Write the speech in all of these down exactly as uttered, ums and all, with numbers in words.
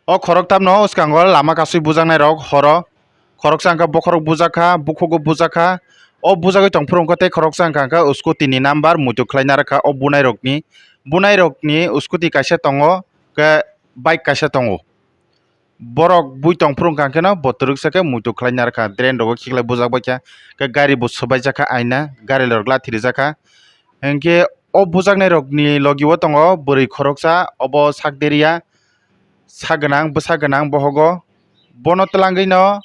O khoroktamno swkango lama kasui bujaknairok horo. Khoroksa hwnkha bokhorok bujakha, bukhugo bujakha. O bujagwi tongphuru hwnkha tei khoroksa hwnkha hwnkha scooty ni number muitu khlai narwkha o bunairokni. Bunairokni scooty kaisa tongo, khe bike kaisa tongo. Borok bui tongphuru hwnkha kheno bo twrwksa khe muitu khlai narwkha, drain rogo khiklai bujak baikha, khe gari bo swbaijakha aina, gari rok lathi rijakha. Hinkhe o bujaknairokni logi o tongo bwrwi khoroksa, obo sak deria, sak gwnang, bwsa gwnang bohogo. Bono twlangwi no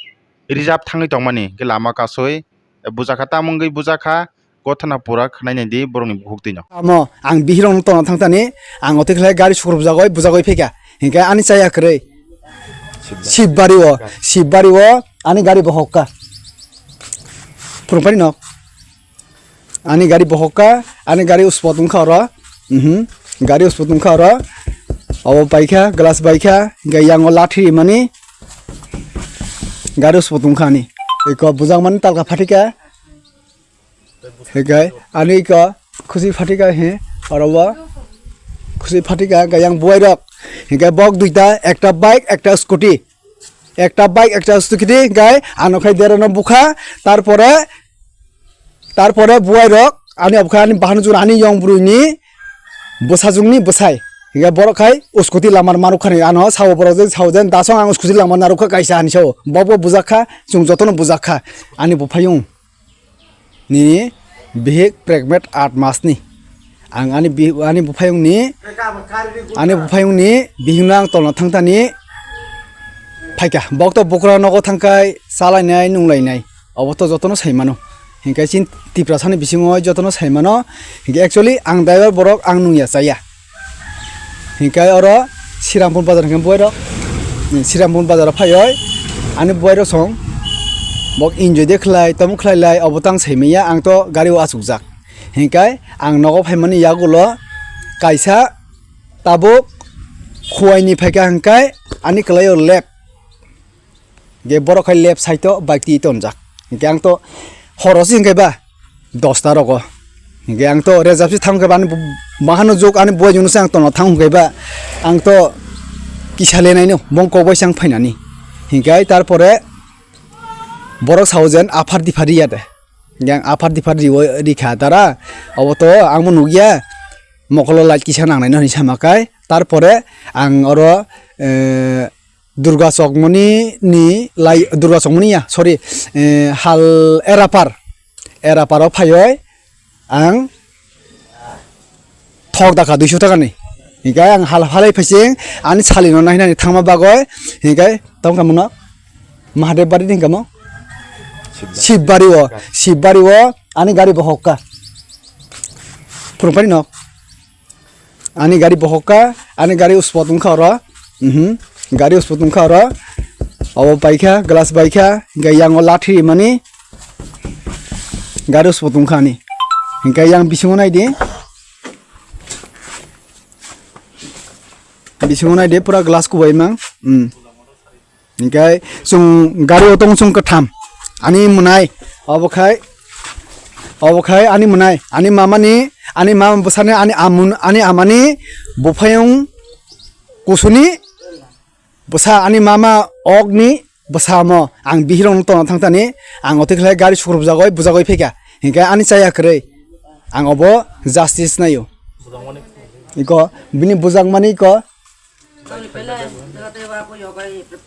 reserve thangwi tongmani, hinkhe lama kasui bujakha, tamo wngwi bujakha, gothana pura khwnai naidi borokni bukhuk twino. Amo ang bihirokno tongna thangtani, ang otwi khlai gari sukrubjagoi, bujagoi phaikha, hinkhe ani chaya kwrwi. Sibari o, Sibari o ani gari bohokka. Phwrwngphani nok. Ani gari bohokka, ani gari uspot wngkha oro. Mhm. Gari uspot wngkha oro. Obo paikha, glass baikha, hinkhe yango lathi rimani gari uspot wngkha ani. Eko bujakmani talka phatikha. Hinkhe ani eko khusi phatikha he, oro o khusi phatikha, hinkhe yang buai rok. Hinkhe bok duita, ekta bike, ekta scooty. Ekta bike, ekta scooty, hinkhe ano khai derano bukha, tarpore Tarpore buai rok ani obo khe ani bahan jora ani yong brwi ni bwsajwk ni bwsai. Hinkhe borok khai scooty lamar manuk khani ano sao borok je sao jen dasong ang scooty lamar narwk kha kaisa ani sao. Bo bo bujak kha, chwng jotono bujak kha ani buphayung nini bihik pregnant aat mas ni. Ang ani bi-, ani buphayung ni, ani buphayung ni bihik no ang tolna thang thani phaikha. Bok to bukra nogo thang khai chalainai nunglainai. Obo to jotono sai mano. Hinkhe chini Tiprasani bisingo jotono sai mano. Hinkhe actually ang driver borok ang nungya chaya. Hinkhe oro Sirampur bazar hinkhe buai rok. Sirampur bazar phaioi ani buai rok song bok enjoy de khlai, tamo khlai lai, obo tang sai manya, ang to gari o achukjak. Hinkhe ang nogo phaimani yagulo kaisa tabuk Khuaini phaikha hinkhe ani kwlaio left. Hinkhe borok khai left side o bike twi tonjak. Hinkhe ang to horo se hinkhe ba dosta rogo. Hinkhe ang to rejap se thang khe ba ani bo-, mahano jok ani buai junu se ang tongna thang hinkhe ba ang to kisa lenai no bong kok bai se ang phainani. Hinkhe tarpore borok sao jen aphar diphar riya de. Hinkhe ang aphar diphar riwo rikha dara obo to ang bo nukya mokolo light kisa nangnai no hinwi sama kai tarpore ang oro, eh, Durga Chokmoni ni lai, Durga Chokmoni ya, sorry, eh, hal Erapar, Erapar o phaioi ang thok dakha duiso taka ni. Hinkhe ang hal halai phaising ani sali no nainani thangma bagoi, hinkhe tamo kamo no Mahadev bari ni kamo Sibari o, Sibari o ani gari bohokka. Phwrwngphani nok. Ani gari bohokka, ani gari uspot wngkha oro. Mhm. Gari uspot wngkha oro. Obo paikha, glass baikha, hinkhe yango lathi rimani gari uspot wngkha ani. Hinkhe yang bisingo naidi. Bisingo naidi pura glass kubai mang. Hmm. Hinkhe chwng gari o tongo chwng kwtham. Ani mwnai obo khai, obo khai ani mwnai, ani mamani, ani mama bwsani, ani amun-, ani amani buphayung kusuni bwsa, ani mama okni bwsa mo. Ang bihirokno tongna thangtani, ang otwi khlai gari sukrubjagoi, bujagoi phaikha. Hinkhe ani chaya kwrwi, ang obo justice naio. Iko bini bujakmani iko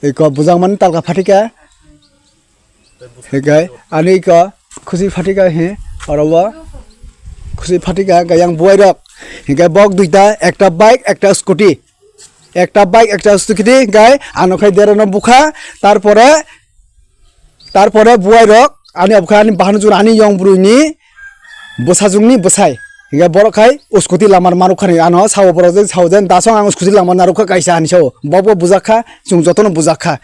Eko bujang mani talka phatika. Hikai ani eko khusi phatika he orobo khusi phatika gayang buai rok. Hikai bok duita, ekta bike, ekta scooty. Ekta bike, ekta scooty hikai ano khai derano bukha. Tarpore Tarpore buai rok ani obkha ani bahan jora ani yong brui ni bwsajwk ni bwsai. Hinkhe borok khai scooty lamar maruk khani ano sao borok je sao je dasong ang scooty lamar naruk kha kaisa ani sao. Bok bo bujak kha, chwng jotono bujak kha.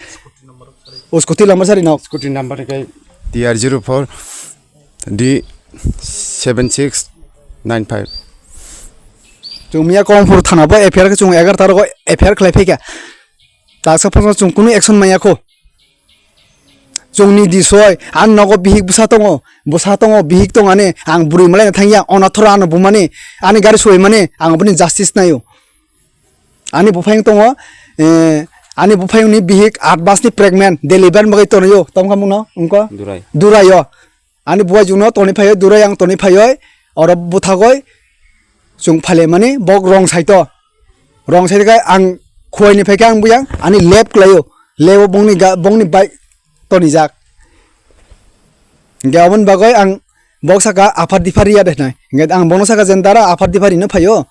Scooty lamar sari no. Scooty number kai T R zero four D seven six nine five. Chwng miya Kongpur thana bo F I R khe chwng egar ta rogo F I R khlai phaikha. Taksa phano chwng kunu action maya kho. Chwngni disoi, ang nogo bihik bwsa tongo, bwsa tongo, bihik tongo ani, ang bwrwi malaina thangya, onathoro ano bumani, ani gari soimani, ang boni justice naio. Ani buphang tongo, eh, Ani buphayungni bihik aat masni pregnant, deliver bagwi tonio, tongkha mungno, wngkha? Durai. Duraio. Ani buwai jungno toni phaioi, durai ang toni phaioi, oro bwthagoi chwng phailaimani, bok rong saito. Rong saito khe ang khuaini phaikhe ang buyang, ani lep klaio. Lebo bongni ga-, bongni bai tonijak. Hingke aboni bagoi ang bok saka aphar diphar ya de hinai. Hingke ang bono saka jen dara aphar diphar rino phaio.